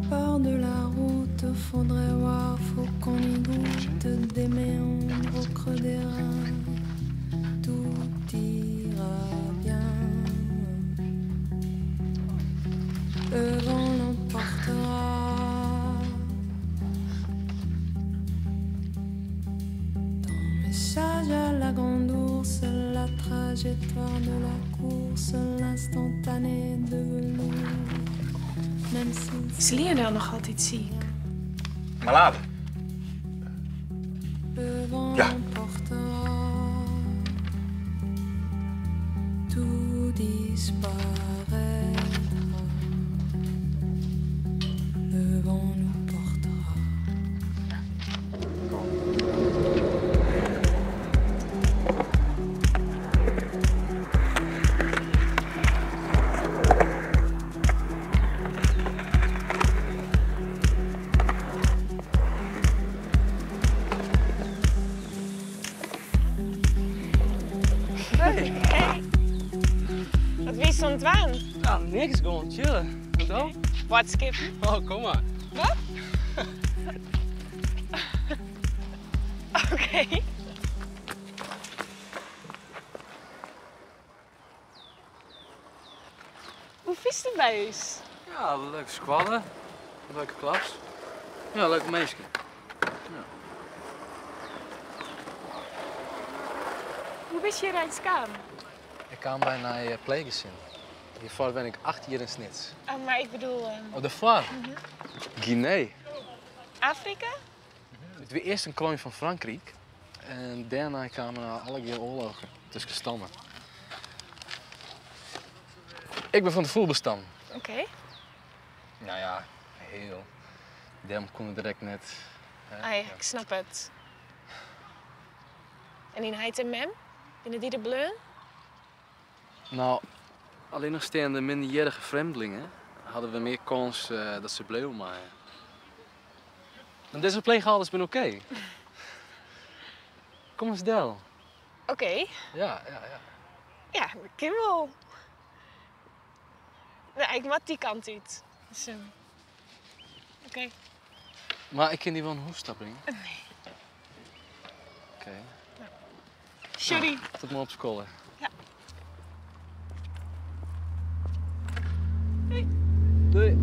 Bord de la route, faudrait voir, faut qu'on y goûte des méandres au creux des reins. Tout ira bien. Le vent l'emportera. Ton message à la grande ours, la trajectoire de la course, l'instantané de velours. Même s'il Is Lionel noch altyd siik? Malade. Le vent Ja. l'emportera. Tout disparaîtra. Le vent nous portera. Hey. Hey. Wat wiest oan it dwaan? Nou, niks, gewoan chillen. En dan? Boadskippen. Oh, kom mar. Wat? Oké. Hoe fynst it by ús? Ja, leuke skoalle, leuke klas. Ja, leuke minsken. Ja. Hoe bist hjir eins kaam? Ik kaam by in pleechgesin. Hjirfoar wenne ik 8 jier yn Snits. Oh, mar ik bedoel... Oh, dêrfoar? Guinea. Afrika? It wie earst in koloanje fan Frankryk en dêrnei kamen allegear oarloggen tusken stammen. Ik bin fan de Fulbe-stam. Oké. Nou ja, hiel. Dêrom koe ik direkt net. Ah ja, ik snap it. En dyn heit en mem? Binne dy der bleaun? Nou, allinnichsteande minderjierrige frjemdlingen hawwe we mear kâns dat se bliuwe meie. En dizze pleechâlders binne oké. Kom ris del. Oké. Ja, ja, ja. Ja, dat kin wol. No, ik moat dy kant út. Dus, oké. Mar ik kin dy wol nei hûs ta bringe? Nee. Oké. No. Sorry. Nou, tot moarn op skoalle. Ja. Doei. Doei.